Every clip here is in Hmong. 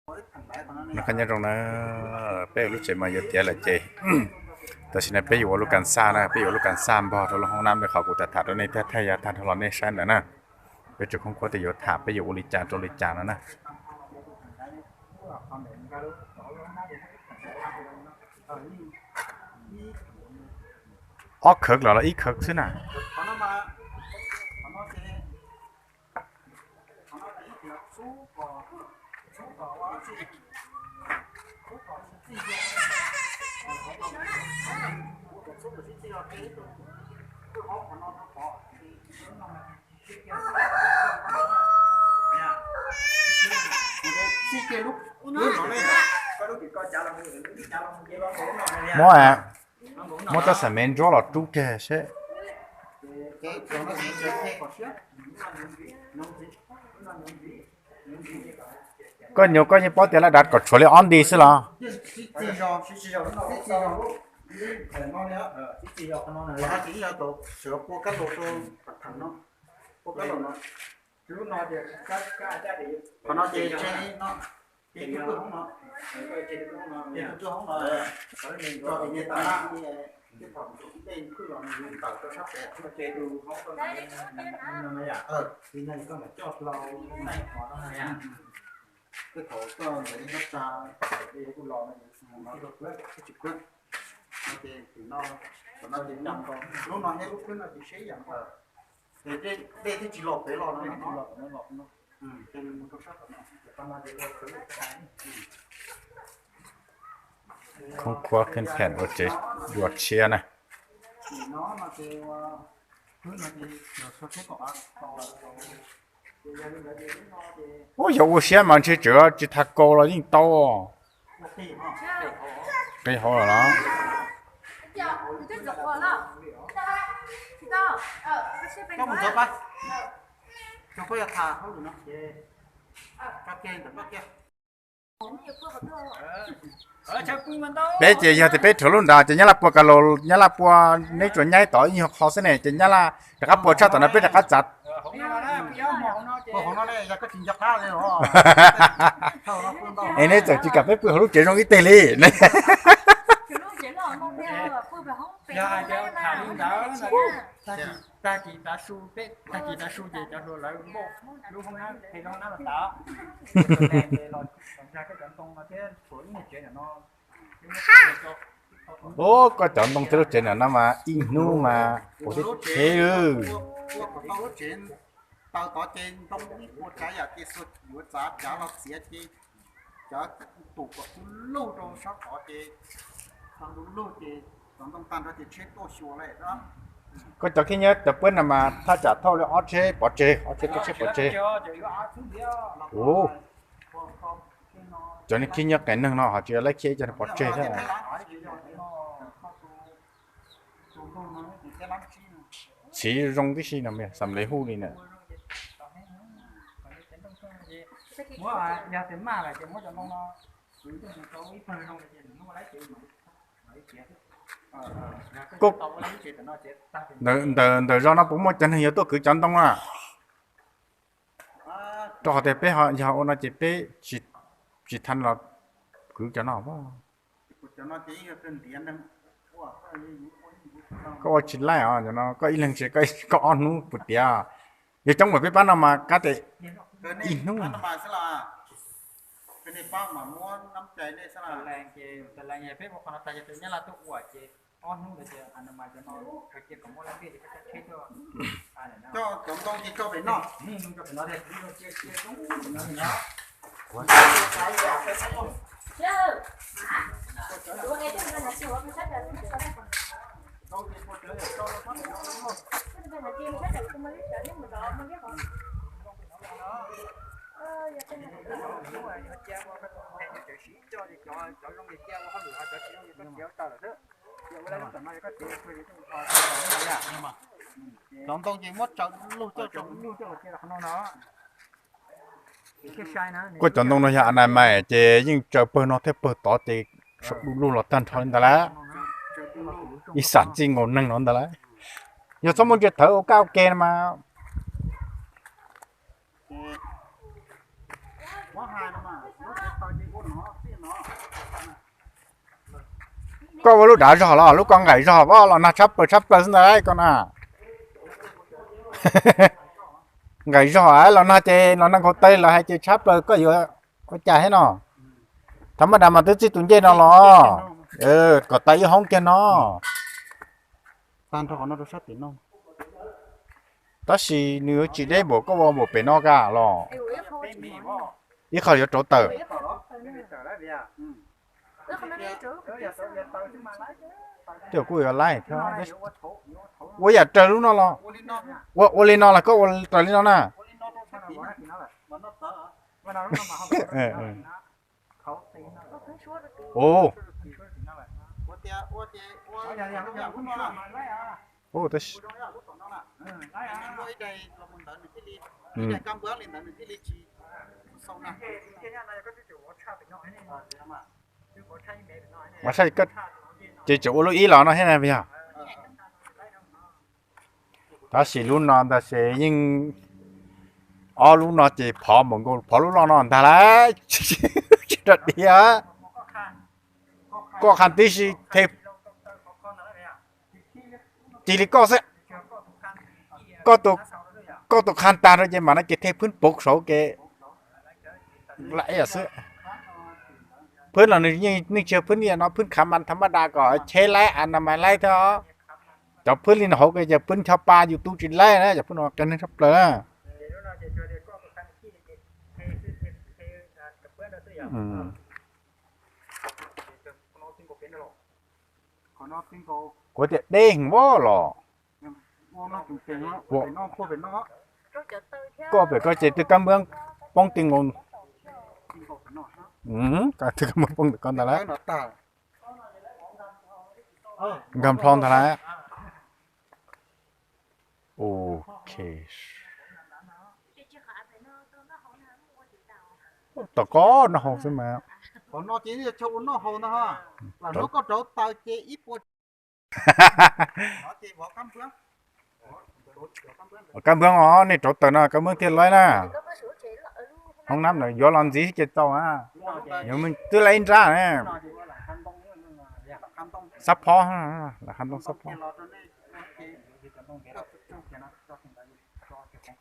Noj qab nyob zoo na, peb ua lub tsev mas yuav tiav lawm ces tam sim no peb yuav ua lub kas xaj na, peb yuav ua lub kas xaj npog rau lub hoob nab li qhov kuv tham tham rau nej thiab thaij yav tag nrho los nej saib ntawd na. Peb tseem khoob khuab tias yuav tham peb yuav ua li cas rau li cas no na. Ob khawv los los ib khawv xwb na. Mob, muab txoj xaim me ntsuab los rub kiag seb. Koj nyuam koj yeej paub tias laj dav kom tshuav li ob nti xwb los? Tej thaum koj ntawd yeej tsa, dej kuj los no, tsis kuab, no ces tim no, tam no ces lub no thiab lub khwb no ces seb yam nkaus, ces dej thiaj tsis los pem los no. Khoob khuab kheej phem ua tsev dua tshiab na. Ub, yog ua siab mas ntshe tseem tsis tau kaus los yeej tau. Qi hauv los. Peb ces yog tias peb rhuav lub nrad ces nyab laj pua kas los, nyab laj pua, neb tsuas nyaib tod ib nyuag qho xwb ne, ces nyab laj rov qab pua tshaj tom no peb rov qab txav. Es neb txawm tsis kam peb pw hauv lub tsev zoo ib teg li. Ub, koj cov ntoo thiab lub tsev no mas ib hnub mas ua thiab tsheb. Taw tod ces ntoo ib puas tsav yam ces xuas yuav txav cav los txiav ces cov tus kom tub lug rau sab tod ces tau lug ces cov ntoo tag nrho ces tsheb tuaj xyuas lawm. Koj cov khib nyiab cov puab no mas thaj tsam thauj li ob tsheb pov tseg, ob tsheb peb tsheb pov tseg. Ub, cov niag khib nyiab qias neeg no ho tsis laib khiab ib co pov tseg thiab. Txiv zoo tib si no, xam le hu li na. Ntawm zos no puas muaj cov neeg yuav tuaj kwv cov ntoo na? Rau qhov tias peb yog ua no ces peb tsis tha los kwv cov no. Koj ua tsis laij os, koj ib leeg tsev koj ob hnub puas tiav? Yog coob npaum peb pab no mas kab tes ib hnub. Cov ntoo ces muab tsaws lug coj, lug coj los cia qhov no no. Kuj cov ntoo no yog a nais mais ces yeej tsaws pawg no thiab pawg tod ces saum du lug los tag nrho li ntawd lawm. Ib xam txij nkaus neeg no ntawd lawm. Yog txhob muaj ntsia thawv ua kaj ua ke no mas. Koj ua lub dav zog los lub ko nqaim zog, los nag tshab plaws tshab plaws xwb ntag koj na. Nqaim zog los nag ces los nag nkaus taw los hais ces tshab plaws, koj yuav ua cas thiab no. Thaum maj das mas twb txij tus ncej no los, kom tas ib hoob kiag no. Tab sis nws yuav tsis deb npaum koj ua npaum pem no ka los. Ib qho yuav rauv taws. Tej kuj yuav laib thiab. Ua yam raws lub no los? Ua, ua li no los koj ua raws li no na? Ces tseem ua lub ib los no thiab na yog? Tab sis lub no ntag ces yeej, ob lub no ces phov npaum nkaus phov lub loj no ntag lauj. Tsis rau diav. Koj qha tib si, cia li koj xwb. Koj tus qha tag rau ces mam no ces thej phwb pov saud ces lawm xwb. Phwb los nws yeej tsis yog phwb li no, phwb khav mas thav maj das kom cheb laib, a na mas laib thiab. Cov phwb li no hauv ces phwb ncho pa yus tu tsis laib na, cov phwb no qias neeg tshaj plaws na. Kuv tias dej heev voj los. Koj pem koj ces twb kab npab poob ti nkaus. Twb kab npab poob ntawm koj ntag lauj. Nkag nplho ntag lauj. Ok. Tom koj noj hau xwb mas. Kab npab os, nej rauv taws no kab npab thiaj laib na. Hoob nab no yuav los ntxiv ces tau na. Yuav twb laib ib nrab ne. Xab phob, lam ha ntoo xab phob.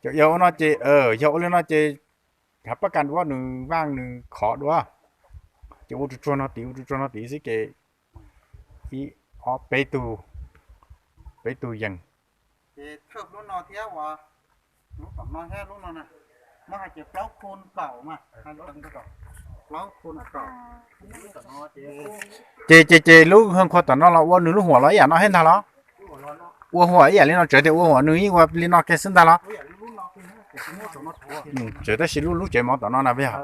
Cov yog ua no ces, yog ua li no ces hav pab kas duab nws vaj nws khov dua. Ces ua tsuag tsuag no tid, ua tsuag tsuag no tid xwb ces ib ob peb tug, peb tug yees. Ces, ces, ces lub hwj khua tom no los ua nws lub huam los ib yam no thiab ntag los? Ua huam ib yam li no, tseem tias ua huam nws yeej ua li no kiag xwb ntag los? Tseem tab sis lub, lub tsev mov tom no na yog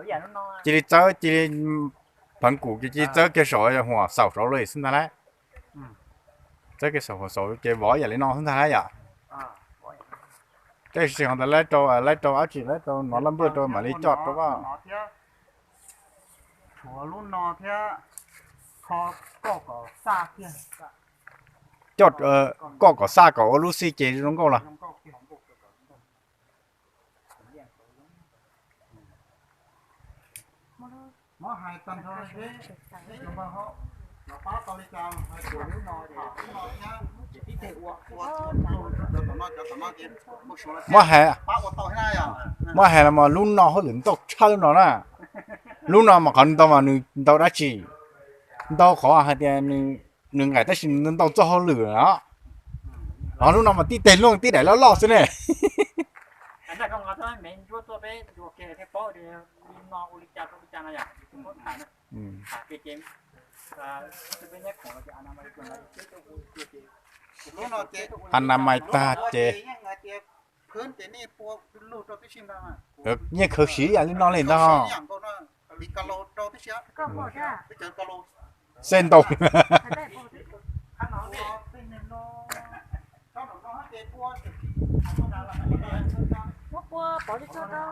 cia li txawb, cia li pheev kum ces cia li txawb kiag saum huam xaus saud los xwb ntag lauj. Txawb kiag saum huam xaus ces vov ib yam li no xwb ntag lauj yom. Tab sis ho ntawd laib rau, laib rau dab tsi, laib rau nov laj npuaj rau mam li coj rau vaj. Coj, koj kom xaj kom ua lub xij ces zoo nkauj los. Muab hais, muab hais los mas lub no hauj lwm ntau tshaj lub no na. Lub no mas qhov ntau mas nws ntau dab tsi? Ntau qhov hais tias nws nqaim tab sis nws ntau txoj hauj lwm os. Ho lub no mas tib teg luaj tib daim loj loj xwb ne. Anamais tag ces yeej khaws siv ib yam li no li ntag. Xej ntaus.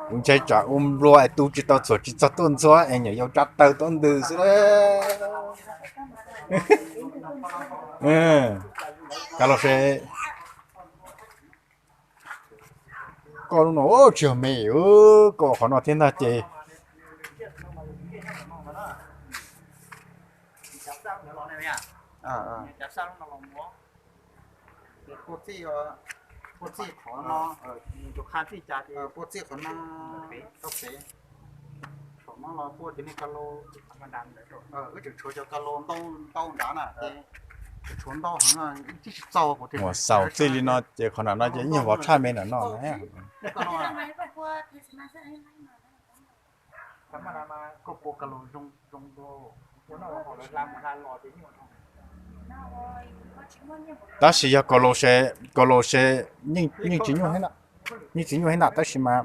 Kuv ntshai tsam ua nplua es tu tsis tau txhuam tsis txog tuaj ntxhua es nyuam yaus tsa taw tuaj ntws xwb. Kav los se. Koj lub no tsis yog me, koj qhov no thiab ntag ces. Cov xaj ntawd los ne, cov xaj no los muab. Tua txij, tua txij qhov no, tua txij qhov no rau pem. Saum no los pua cov niag ka lo, wb tseem tshuav cov ka lo ntau nrad na, tseem tshuav ntau heev, tib tsis txaus. Ua xaus txij li no ces qhov nram no ces ib nyuag vov tshaj me nram no na. Tab sis yog kaus laus se, kaus laus se yeej tsis nyuaj, yeej tsis nyuaj heev na, tab sis mas,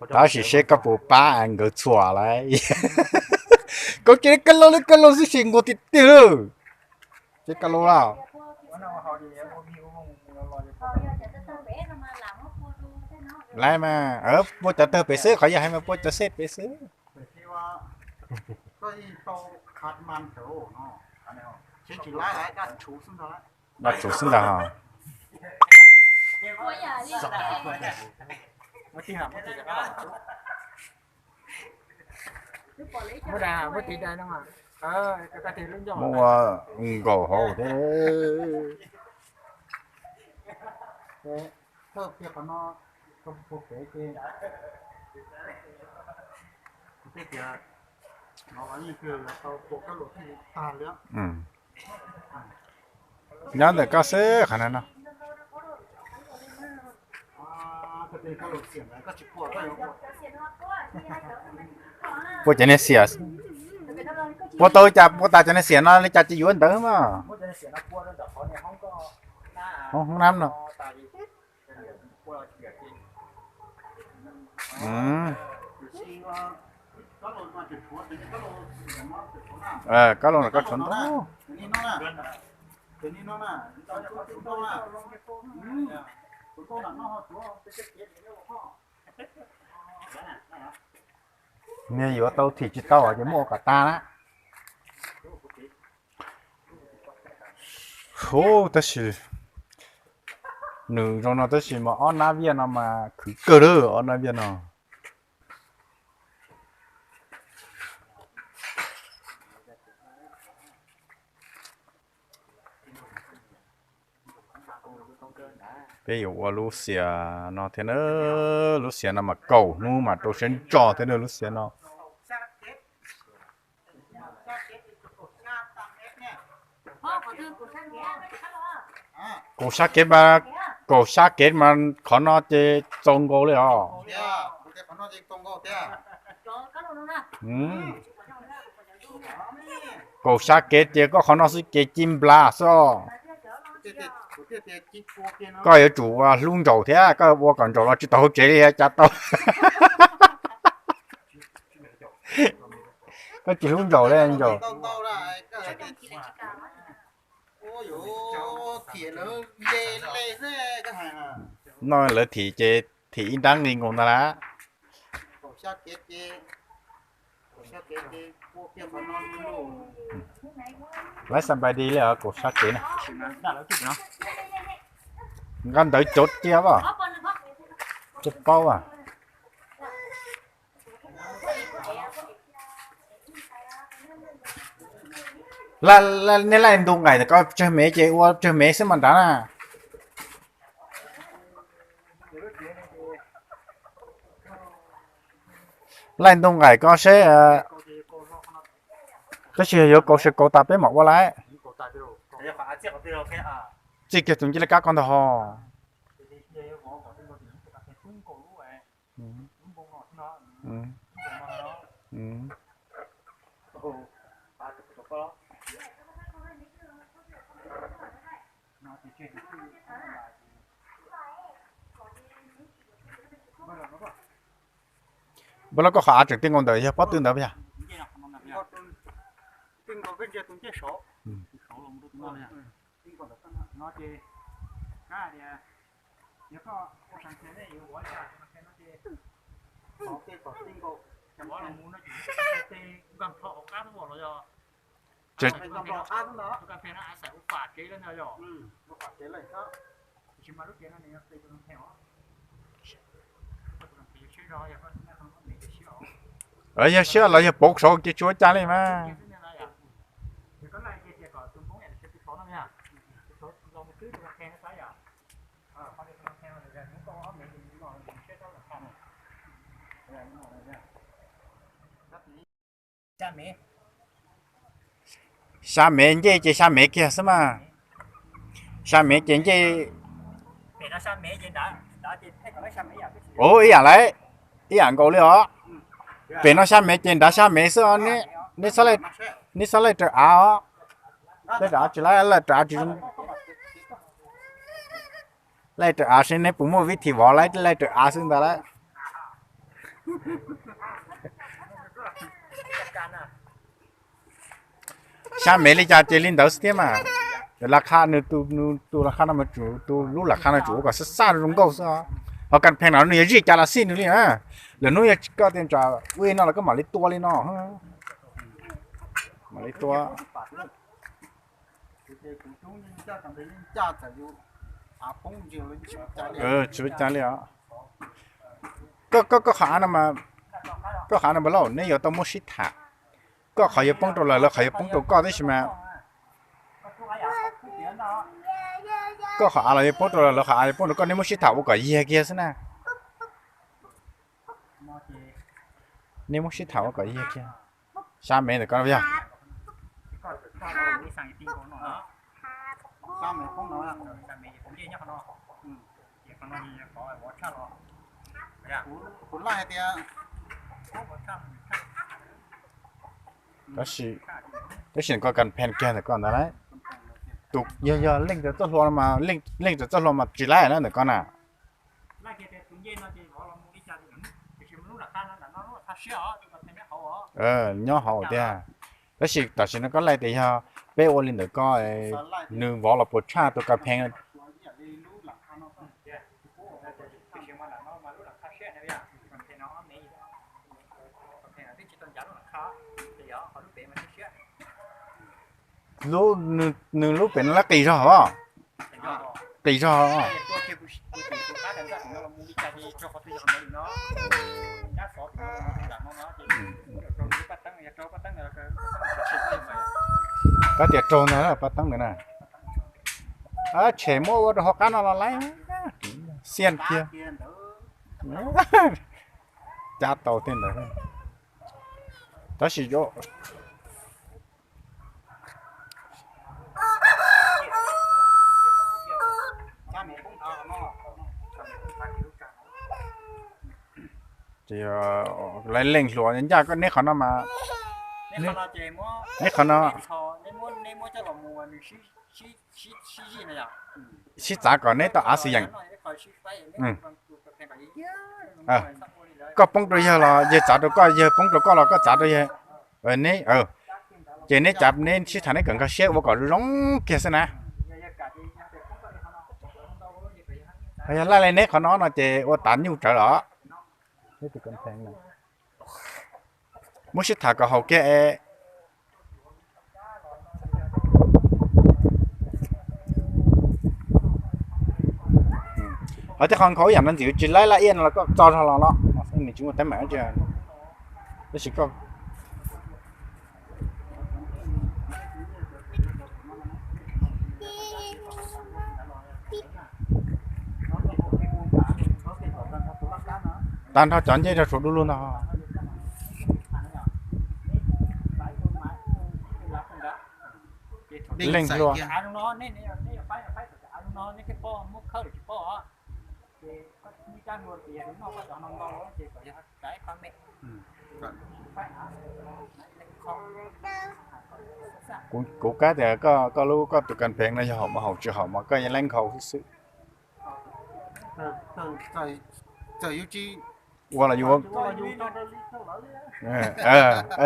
tab sis seb koj puas pab nkawd txhuam lawm. Koj cia li ka laus li ka laus xwb ces nkaus tiag tiag lawm. Ces ka laus lawm. Lawm mas, pua cov tawg pem xwb, qhov yog hais mas pua cov xej pem xwb. Dab tsuv xwb ntag. Muab ua nkaus hauv thiab. Nyob ntawm koj xwb qhov no no. Pua cov niag xiam, pua tau cas pua tas cov niag xiam no li cas ces yuav ntawd mas. Hoob nab no. Kab laus no koj tshuav ntau. Nws yuav tau thim tsis tau ces muab ua kom tag na. Hu, tab sis nws zoo no tab sis mas ob nab viaj no mas khwv kawg lawm ob nab viaj no. Peb yuav ua lub xiam no thiab na, lub xiam no mas kaum hnub mas rau siab ntso thiab na lub xiam no. Kaum sab kev mas, kaum sab kev mas qhov no ces txaus nkaus li os. Kaum sab kev ces koj qhov no xwb ces ci nplas xwb os. Koj yuav tsum ua hlub ntsaum thiab, koj ua kom ntsaum los tsis tau hauv tsev li cas tau. Koj tsis hlub ntsaum li ntsaum. No lawv thim ces thim ib nrab nqi nkaus ntag lawm. Lawv xa npai di li os, kaum sab kev na. Nqa ntawv cov cia as, tsis paub as. Nej laij ntu nqaim koj tsawg mev ces ua tsawg mev xwb mas nrad na. Laij ntu nqaim koj seb, tab sis yuav kaus sawv kaus tas peb mam ua lawm. Txij kiag tus ncej laj kab ko ntag ho. Npawg Lauj, koj qhov av tseem tij nkaus ntawd yog pob tw ntawd yog? Yog siab los yog pauv saud ces tsis ua cas li mas. Sab mev ncej ces sab mev kiag xwb mas. Sab mev ces ncej. Ua ib yam lawm, ib yam nkaus li os. Pem no sab mev ces nrad sab mev xwb os. Neb txhob laij raws av os. Laij raws av tsis laij, laij raws av tsis zoo. Laij raws av seb neb puas muaj vib thim vov laij, laij raws av xwb ntag lauj. Sab mev li cas ces li ntawd xwb thiab mas. Laj qha nws tus, tus laj qha no mas tsum, tus lub laj qha no tsum ua kom xab xaj zoo nkauj xwb. Ho kas phees no nws yog zij cas los xij nws li na. Lwm hnub yog koj tias tsam ua li no los koj mam li tua li no. Mam li tua. Tsis ua cas li os. Koj, koj, koj qhov av no mas, koj qhov av no mas lauj, neb yuav tau muab sib tham. Koj qhov yuav poob rau lawv, lawv qhov yuav poob rau koj tib si mas. Koj qhov av los yuav poob rau lawv, lawv qhov av yuav poob rau koj, neb muab sib tham ua kom yiag kiag xwb na. Neb muab sib tham ua kom yiag kiag. Sab mev ntawm koj yog. Tab sis, tab sis koj kas phees kiag ntawm koj ntawd lauj. Tus yog, yog leej txawv txoj hlua mas, leej txawv txoj hlua mas tsis laij na ntawm koj na. Nyob hauv tiag. Tab sis tam sim no koj laij tias yog peb ua li ntawm koj, nws vov los puas tshaj tus kas phees. Lub, nws lub pem no lab qis zog os. Qis zog. Koj tias raug ntag paj teeb ntawd na. Tshem muab ua rau hauv qab no los laib. Xiaj kiag. Cab tau tej ntawd. Tab sis ces lawv leej hluas ncaj neb qhov no mas, neb qhov no sib txav kom neb tau av xwm yeem. Koj poob rau yawg los yawg txav rau koj, yawg poob rau koj los koj txav rau yawg. Neb, ces neb cav neb sib tham neb kawm nkag siab ua kom zoo zoo kiag xwb na. Yog laij li neb qhov no no ces ua tav nyuj tsawv los. Muab sib tham kom haum kiag es. Ho tej qhov nkhaus ib yam no ntxim tsis laib laj iaj no los koj txo zog los no, nws tsis muaj teeb meem. Tab sis koj tag nrho cov ncej rau saum du lug ntag. Leej hluas. Kuv kab tias koj lub, koj tus kas phees no yog haum mas haum, tsis haum mas koj yeej leej nkhaus xwb xwb. Ua los yus,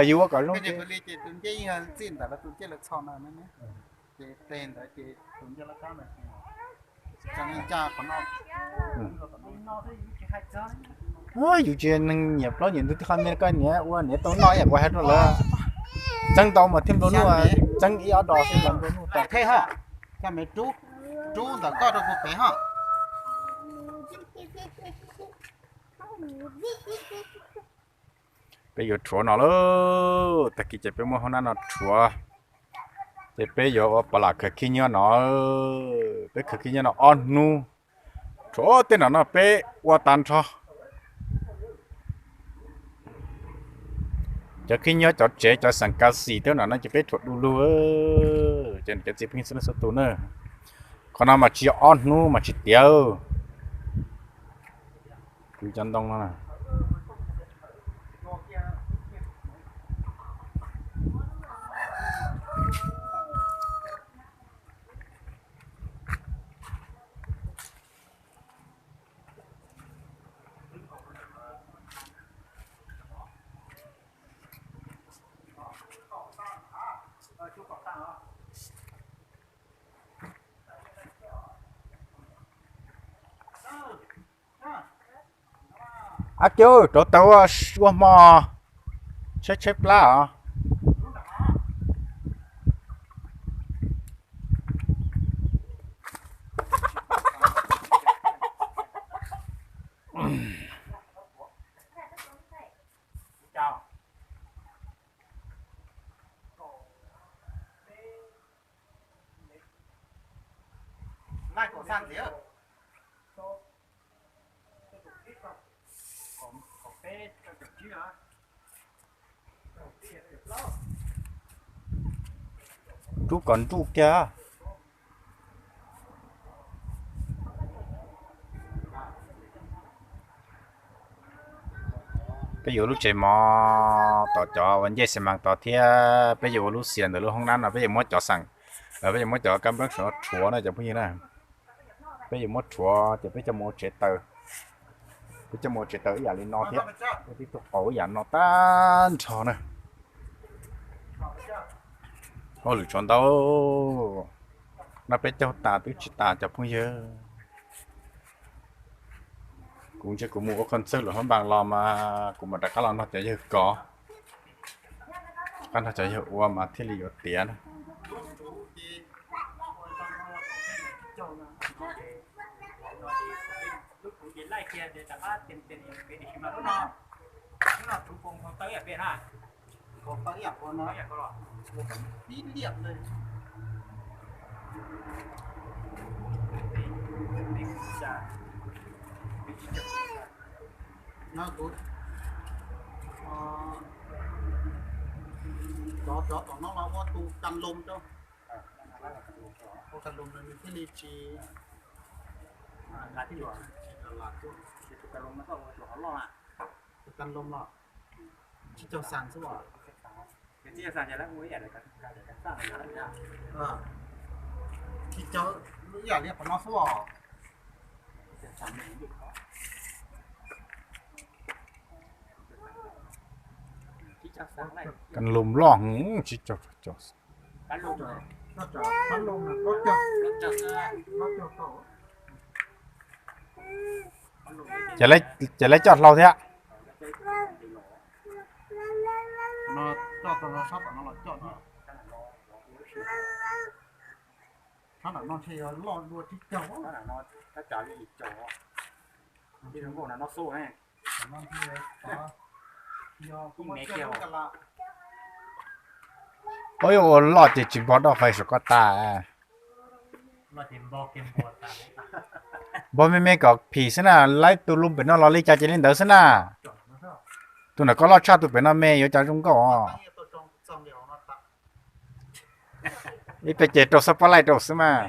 yus ua kom zoo. Yus tsis yog neeg nyiam plaub nyiam ntug, tej qhov me koj niam ua niam tau noj ib yam kuv hais rau lawv. Txeeb ntau mas thiaj nplua nuj, txeeb ib ob dos xwb los nplua nuj tas. Rub ntawm koj rau kuv pem ho. Peb yuav rhuav no lauj, tag kis ces peb muab hoob nab no rhuav, ces peb yuav ua pov lam khaws khib nyiab no. Peb khaws khib nyiab no ob hnub, rhuav tej no no peb ua tag nrho. Cov khib nyiab cov tsev cov xeem kav xim tej no no ces peb rhuav du lug. Ces cov txiv pheej xwb leej xub tus na, qhov no mas tsis yog ob hnub mas tsis tiav. Kuv cov ntoo no. Ab kiv, rauv taws ua hmo, tshaib tshaib plab os. Rub kom nruj kiag. Peb yuav lub tsev mov tom cov uas ncej xi mas tod thiab peb yuav ua lub xiav ntawm lub hoob nab no, peb yuav muab cov xeem, peb yuav muab cov kab nplooj saum no rhuav na cov phooj ywg na. Peb yuav muab rhuav ces peb coj mus ua tsev taws. Peb coj mus ua tsev taws ib yam li no thiab, peb tib tug qaus ib yam no tag nrho na. Hauj lwm tshuav ntau, no peb caug tas twb tsis tas cov phooj ywg. Kuv ntshe kuv mus ua qhov ntxawg lawm hab npas los mas kuv mam rov qab los nrog cov yawg kov, rov qab nrog cov yawg ua mas thiaj li yuav tiav na. Cov, cov tom no los ua tus kas lom rau, ua kas lom nws thiaj li tsis, tus kas lom los tsis caug xas xwb os. Tsis caug, ib yam li qhov no xwb os. Kas lom loj tsis caug caug. Ces lawv coj hlau thiab. Ua loj ces tsis npog doj qhais saum koj tas. Npog me me kom phim xwb na, laib tus lub pem no los li cas ces li ntawd xwb na. Tus ntawm koj loj tshaj tus pem no me yuav cas zoo nkauj. Ib pliag ces rau xab pab laij rau xwb mas.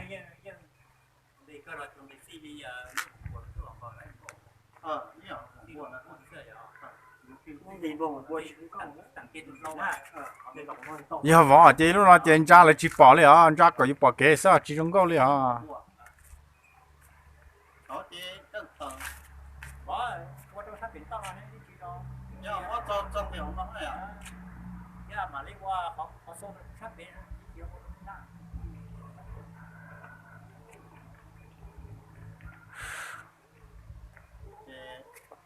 Yog vov ces lub no ces ntsa lawv tsis pom li os, ntsa kom yus pom kev xwb tsis zoo nkauj li os.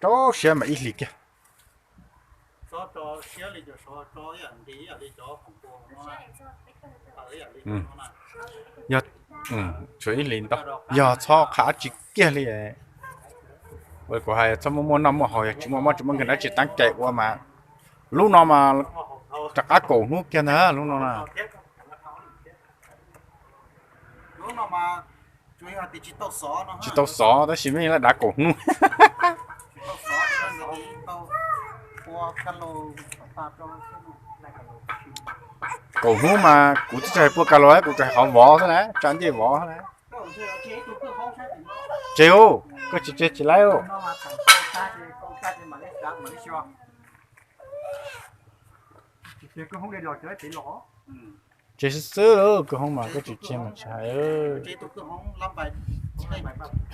Rau siab mas ib hlis kiag. Yog, tshuav ib hlis ntau, yog txhob qha dab tsi kiag li. Ua kuv hais txhob muaj muaj noj muaj haus, yog tsis muaj mob tsis muaj nkeeg dab tsi tab kaim ua mas Lub no mas rov qab kaum hnub kiag ntag lub no na. Tsis tau xov tab sis mej la dav kaum hnub. Kaum hnub mas kuv twb tsis hais pua kas los, kuv tsuas hais qhov vov xwb na, tsa ncej vov xwb na. Tseg, koj tsis tseg tsis laib. Tseg xwb xwb, kwj hoob mas koj tsis tseg mas tsis hais.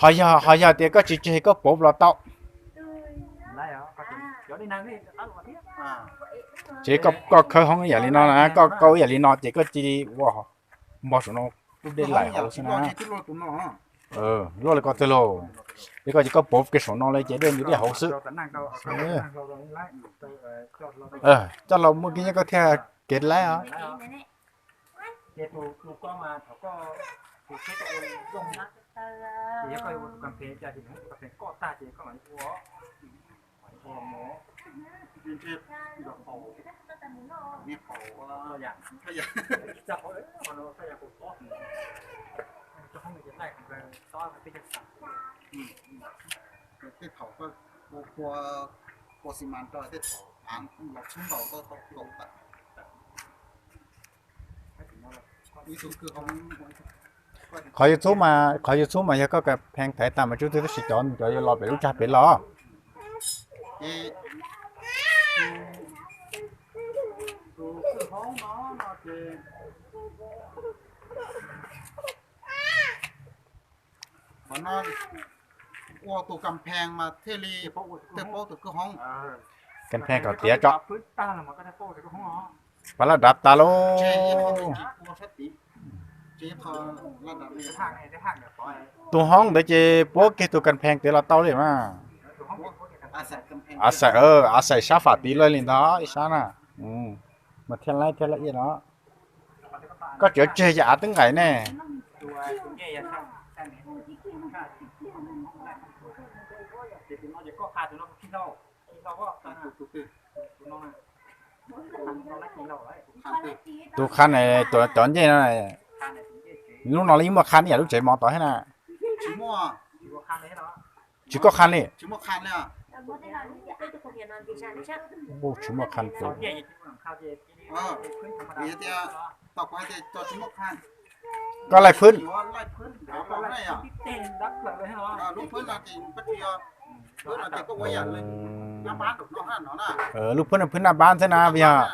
Ho yog, ho yog tias koj tsis tseg koj pauv los tau. Ces koj khawb hoob yam li no na, koj kauv yam li no ces koj cia li ua npog saum no, dej laim hauv xwb na. Luaj li ko twg lauj? Ces koj, ces koj pauv kiag saum no li ces dej nti dej hauv xwb. Coj los muaj kiag nyob koj thiaj kev laib os. Tej thaum koj ua, ua xi mas rau tej thaum los tshoob ntaus koj tau kaum tawm. Qhov YouTube mas, qhov YouTube mas yog koj kas phees thaiv tas mas tsub twg tab sis cov, cov yuav los pem lub tsag pem los. Ua tus kas phees mas thiaj li, thiaj paub tus kwj hoob. Kas phees kom tiav tso. Pas laj dav tas lauj. Tus hoob ntawd ces puab kiag tus kas phees tiav los tau li mas. Av xaim, av xaim sab fam tid los li ntawd ib sab na. Mas thiaj laib thiaj laj iaj no. Koj tseem tseg ces av twb nqaim ne. Tus qha ne, cov ncej no, lub no yeej muaj qha ib yam lub tsev mov tod thiab na. Tsis koj qha li. Tsis muaj qha. Koj laij phwb. Lub phwb no phwb naj npab xwb na yog.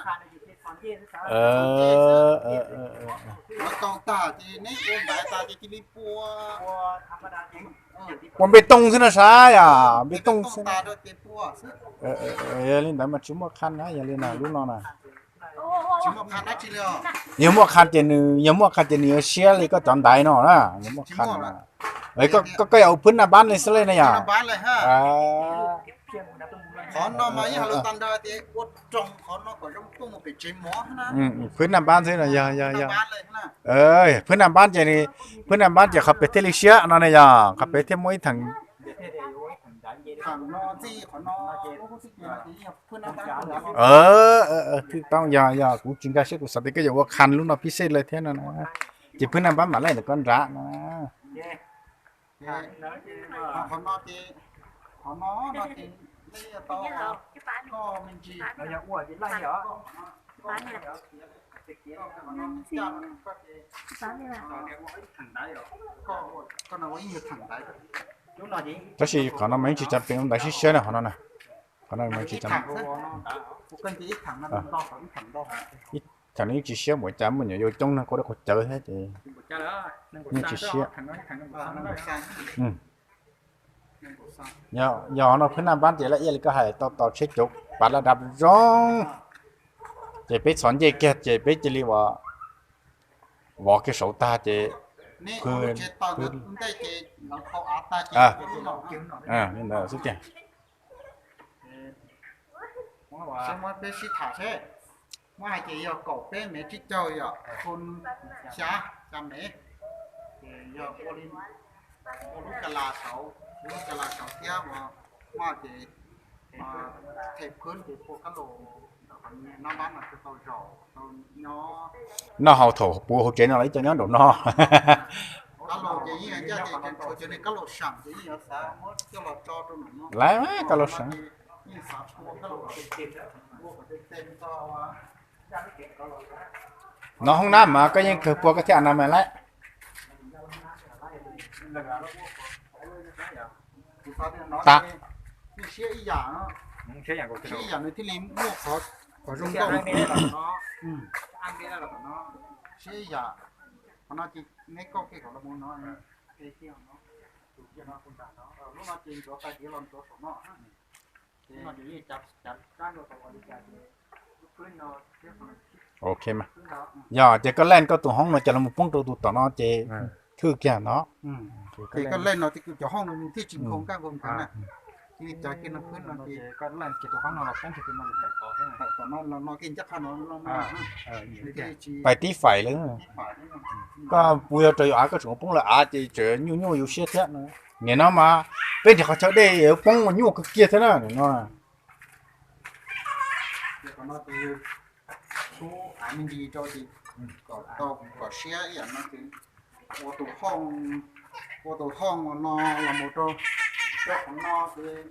Ua npe tooj xwb na sav, yog npe tooj xwb. Yog li ntawd mas tsis muaj qha na, yog li na lub no na. Yog muaj qha ces nws, yog muaj qha ces nws yuav siab li koj cov ntaiv no na, yog muaj qha na. Koj, koj yog ua phwb naj npab li xwb li na yog. Phwb naj npab xwb no yog, yog, yog. Phwb naj npab ces, phwb naj npab ces qhov pem thiaj li siab no ne yog, qhov pem thiaj muaj ib theem. Twb tau, yog, yog kuv tsis nkag siab kuv xav tias koj yuav ua qha lub no phib xej li thiab no na. Ces phwb naj npab mam laij ntawm koj nrad no. Tab sis qhov no mas yeej tsis tshua pem ntawd siab siab na, qhov no na. Qhov no mas tsis tshua. Ib theem no yeej tsis siab, mus cas muaj nyuam yaus coob no, qhov dab qhov cawv thiab ces yeej tsis siab. Yog no phwb naj npab ces laj iaj li koj hais, tau tos tsheb cauv pas laj dab zoo, ces peb txhos ncej kiag ces peb cia li vov kiag saud tag ces phwb, phwb. Li ntawd xwb tiag. Muab hais ces yog kaum peb mev tsib caug yom, xya, xya mev. Ces yog ua li, ua lub ka las saud, ua lub ka las saud thiab, muab ces Noj haus thaum puv hauv tsev no los ib co nyob nraum no. Lawv kab laus seem. No hoob nab mas koj yeej kawg pua koj thiaj a na mas lawm. Tam, Ok, yog ces koj leej koj tus hoob no cov los poob rau tus tom no ces thwj kiag no. Pais tib fais lawm. Koj puas yog rau yus av koj tseem poob lawm av ces tseem nyuaj nyuaj yus siab thiab no. Nim no mas peb nrhiav qhov chaw dej poob nyuaj kawg kiag thiab na no. Kom siab ib yam no ces ua tus hoob, ua tus hoob no los mus rau, rau qhov no ces,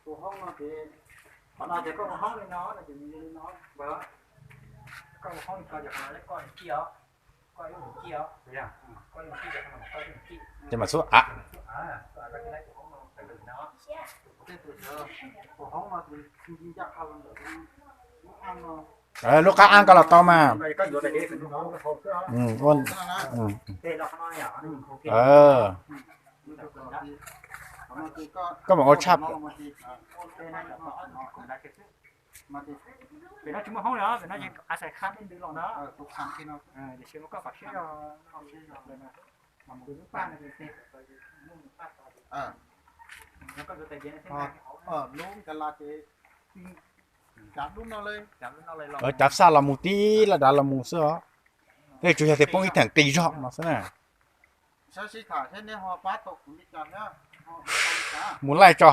tus hoob no ces, qhov no ces koj ua hoob li no no ces nws li no, koj ua hoob li ko ces qhov no koj ci os, koj ib ci os, ces mas xub av. Tus hoob no ces ncaj qha los ntawm lub, lub qab ab koj los tau mas. Koj mam ua tshaj. Lub nkag las ces, cav xaj los mus tib laj dav los mus xwb os. Tej tsuas yog tias poob ib theem qis zog no xwb na. Mus laij tso.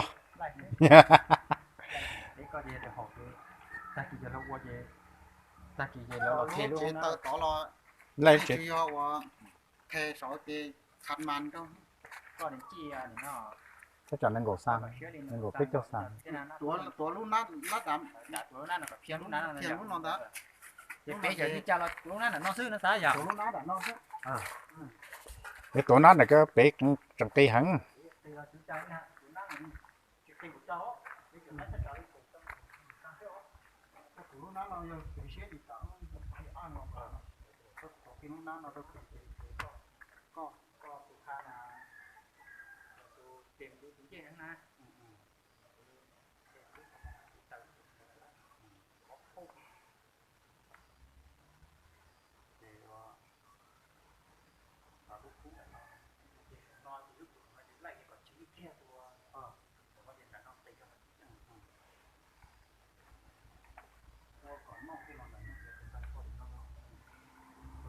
Laij tsev. Thaj tsam nees nkaum xas, nees nkaum peb caug xas. Ces tuav nab ntawm koj pem tseem qis heev.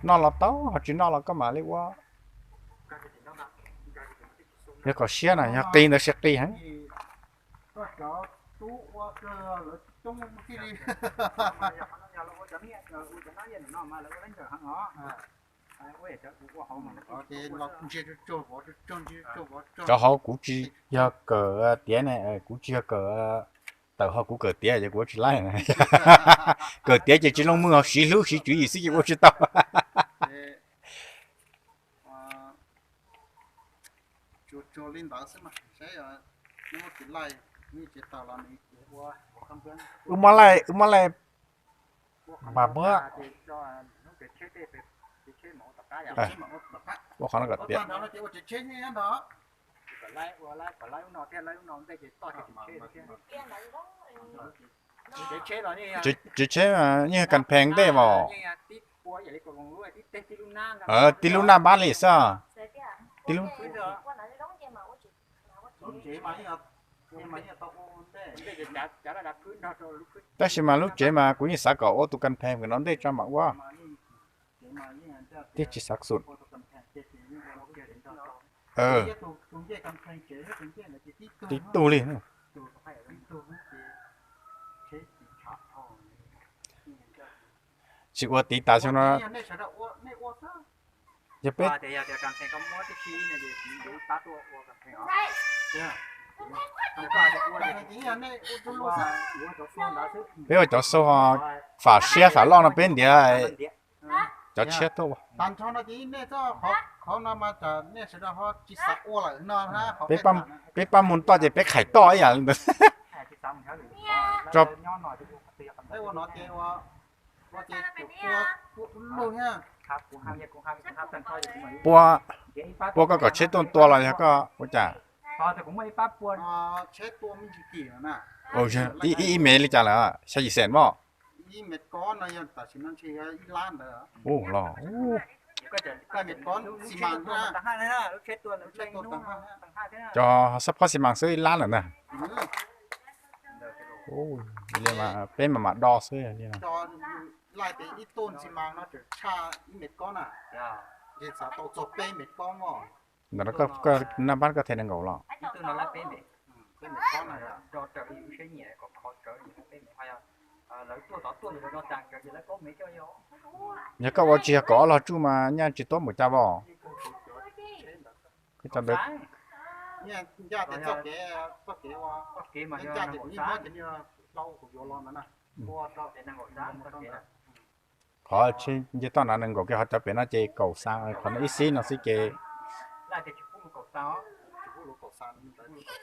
Noj los tau, ho tsis noj los koj mam li ua. Yog kom siab na, yog qis ntawd siab qis heev. Cov hauv kuv tsis yog kawm tiav ne, kuv tsis yog kawm tawm ho kuv kawm tiav ces kuv ua tsis laij. Kawm tiav ces tsis looj mej ho siv hlub siv tswv yim xwb ces ua tsis tau. Wb muab laij, wb muab laij mas muab. Ua qhov no kom tiav. Tsev tsheb mas yeej kas phees ntej mas. Tib lub nab npab li xwb. Tab sis mas lub tsev mas kuv yeej xav kom ua tus kas phees no ntej tso mam ua. Twb tsis xav xum. Tib tug li. Tsis ua tiv tas xyoo no. Yog peb, peb ua cov xub, fam siab fam loj no peb ntiav cov tshiab tuaj ua. Peb pab mus toj ces peb qhais toj ib yam li ntawd. Pua koj kom tsheb tuaj tua los yog koj ua cas? Ib me li cas lawm, xya yim xees moj. Ub los, cov xab phob xi mas xwb ib lab lawm ntag. Peb mas mam do xwb. Ntawm no koj naj npab koj them nees nkaum los? Yog koj ua tsis yog kaum ob los tsuj mas nyaj tsis tuab npaum cas vos. Koj cov ntawd, qhov nce toj no nees nkaum kiag, ho cov pem no ces kaum xaa, qhov no ib xib no xwb ces.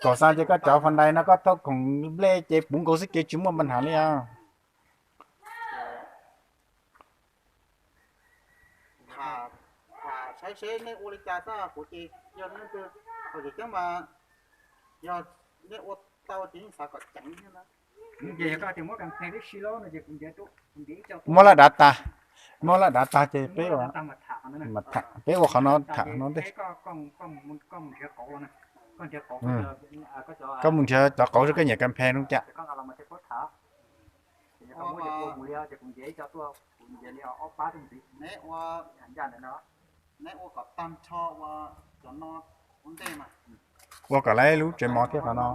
Kaum xaa ces koj cov fas dais no koj thauj khoom nplej ces puv nkaus xwb ces tsis muaj npa nham li os. Saib seb nej ua li cas xwb, kuv ces yog leej twg, kuv ces coob mas yog nej ua tau ces yeej xav kom ceev thiab na. Muab laj dav tag, muab laj dav tag ces peb ua, peb ua qhov no tham no ntej. Koj mus nrhiav cov qauv rau koj nyiam kas phe no cas. Ua kom lawv lub tsev mov thiab qhov no.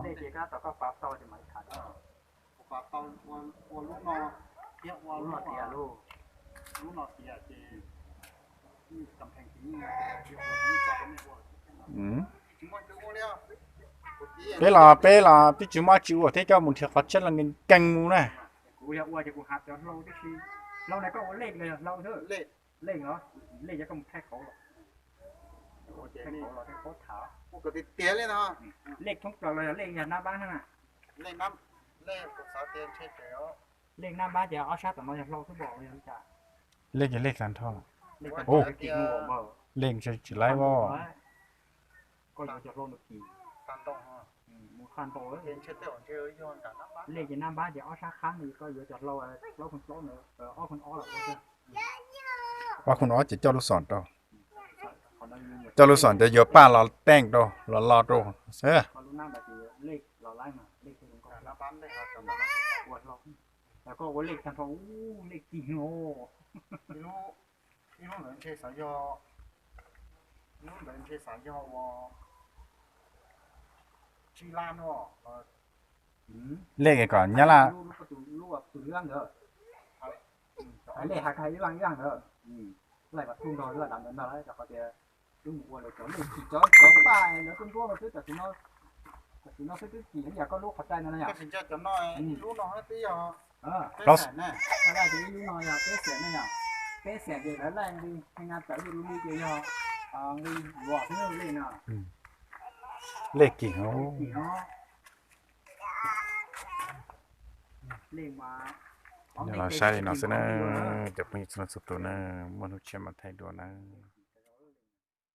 Peb los peb los twb tsis muaj tsis ua thiab, coj mus nrhiav qhov tshiab los nkees mus na. Lej thoob plaws los yog lej yog nab npab na. Lej nab npab ces ob sab tom no yog hlau xwb pom los yog li cas? Lej ces lej tag nrho. Lej tsis laib os. Koj yuav cov hlau ntawd kis, mus qhaj ntau. Lej ces nab npab ces ob sab qhab no koj yuav cov hlau plaub pheej plaub ntawd, ob pheej ob los ua. Ob pheej ob ces coj lub xom rau, coj lub xom ces yuav paj los teej rau los lo rau. Koj ua lej tag nrho, lej kis os. Ib lub ntawd ntshe xav yog, ib lub ntawd ntshe xav yog ua tsib lab no. Lej kom nyab laj, lej has ib leeg ib leeg ntawd, lej kom tub nrog laj dav ntawd nrog lawm rau qhov tias wb mus ua lawv cov lej kis, cov cov paj lawv tuaj nruab no xwb, tam sim no xwb twb kis ib yam koj lub qhov rai no na yom. Ib lub no twb yog peb xees na, ib lub no yog peb xees na yom. Peb xees ces lawv laij nqi, pheej nqa tawv li li ces yog nqi luam xwb lej no. Lej kis os. Los saib li no xwb na, cov phooj ywg txhua leej txhua tus na, muaj hnub tshiab mam thaij dua na.